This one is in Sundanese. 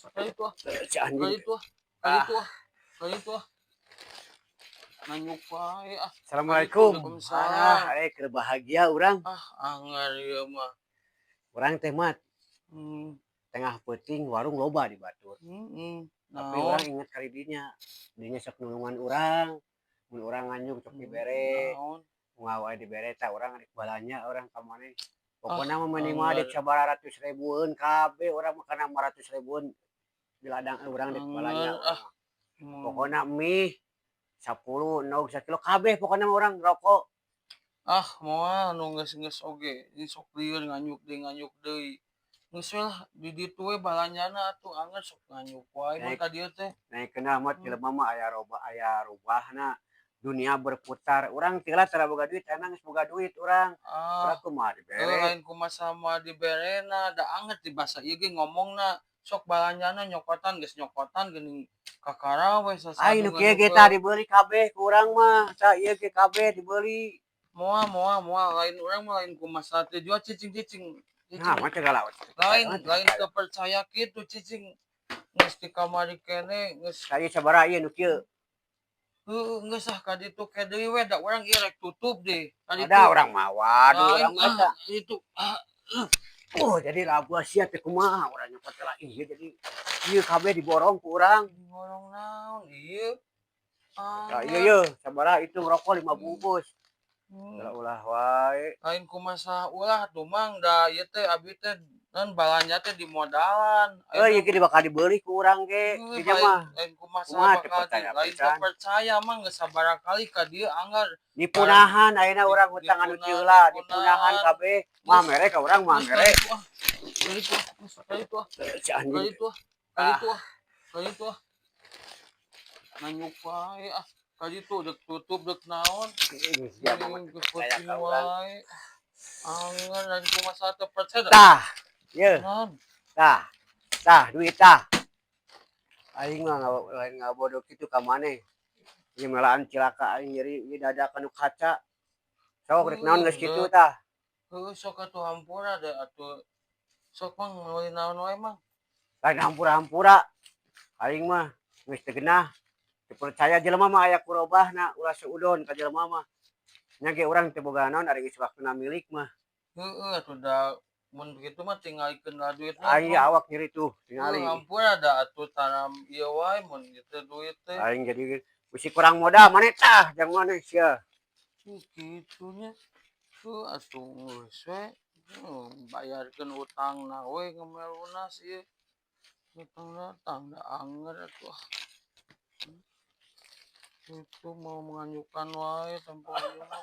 Ka ditu ah. Si anjing. Ka ditu ah. Ka ditu ah. Ka ditu ah. Nanyuk wae ah. Assalamualaikum. Waalaikumsalam. Ah, keur bahagia urang. Ah, anggar ieu mah. Urang teh, Mat, tengah peuting warung loba di batur. Tapi Naon? Urang inget kali dinya. Dinya sok nulungan urang. Mun urang nganyuk sok dibere. Naon? Unggal wae dibere tah urang rek balanja urang ka maneh. Pokona mah minimal anggar. Dek sabaraha ratus ribueun kabeh urang mah kana 500 ribueun di ladang urang dek balanja. Anggar ah. Pokona mie 10, endog sakilo kabeh pokona mah urang rokok. Ah, moal nu geus-geus oge ini sok lieur nganyuk deui, nganyuk deui. Geus we lah di ditu we balanjana atuh, angger sok nganyuk wae mah Naik ka dieu teh. Naik kenal mah jelema mah aya roba, aya rubahna. Dunia berputar. Urang teu tara boga duit, ayeuna geus boga duit urang. Ah, Urang kumaha dibere. Lain kumaha moal diberena, da anget di basa ieu ge ngomongna. Sok balanjana nyokotan, geus nyokotan geuning kakara we Ai nu sasadungan kieu ge juga. Tah dibeuli kabeh ku urang mah. Tah ieu ge kabeh dibeuli. Moal, moal, moal, lain urang mah lain kumaha teh jua cicing cicing. Nah, Cicing. Mah teh galak. Lain lain teu percaya kitu cicing. Geus di kamari keneh geus. Tah ieu sabaraha ieu nu kieu? Heueuh, geus ah ka ditu ke deui we, da urang ieu rek tutup deh. Ka ditu. Ada urang mah, waduh, Lain urang mah ah eta. Itu ah. Oh, jadi labuh sia teh kumaha urang nyokot heula ieu, jadi ieu kabeh diborong ku urang. Diborong naon ieu? Tah ieu Angger. Ye sabaraha itu rokok 5 bungkus. Ulah ulah wae. Lain kumaha ulah tuh, Mang, da ieu teh abi teh naon balanja teh di modalan. Oh, ieu ge bakal dibeuli ku urang ge. Heuh, Dinya lain mah. Lain kumaha Kumaha teu bakal di percaya lain teu pisan. Percaya, Mang, geus sabaraha kali ka dieu anggar. Dipunahan ayeuna urang hutang anu Dipunahan, kieu lah, dipunahan dipunahan. Kabeh. Mah mere ka urang mah Geus mere. Ka ditu ah. Ka ditu ah, geus ka ditu ah. Si Ka anjing. Ditu ah. Ka ditu ah. Ka ditu ah. Nanyuk wae ah. Ka ditu dek tutup dek naon. Sia mah teu Geus percaya penting ka urang. Wae. Angger lain kumaha teu percaya. Tah, ye. Naon? Tah. Tah, duit tah. Aing mah lain ngabodoh kitu ka maneh. Ieu melaan cilaka aing nyeri ieu dada kanu kaca. Sok rek naon geus kitu tah. Heueuh, sok atuh hampura da atuh. Sok, Mang, meuli naon wae, Mang. Lain hampura-hampura. Aing mah geus teu genah. Teu percaya jelema mah aya kurobahna, ulah suudon ka jelema mah. Nya ge urang teu boga naon ari geus waktuna milik mah. Heeh atuh, da mun kitu mah tingalikeun lah duitna. Aing awak nyeri tuh Heuh, tingali. Hampura da atuh taram ieu wae mun kitu duit teh. Aing jadi bisi kurang modal maneh tah jang maneh sia. Kitu nya. Heuh atuh geus we. Bayarkeun utangna we ngemel lunas ieu. Utangna tah da anger atuh ah. Itu mau menganyukan wae tempo ieu mah.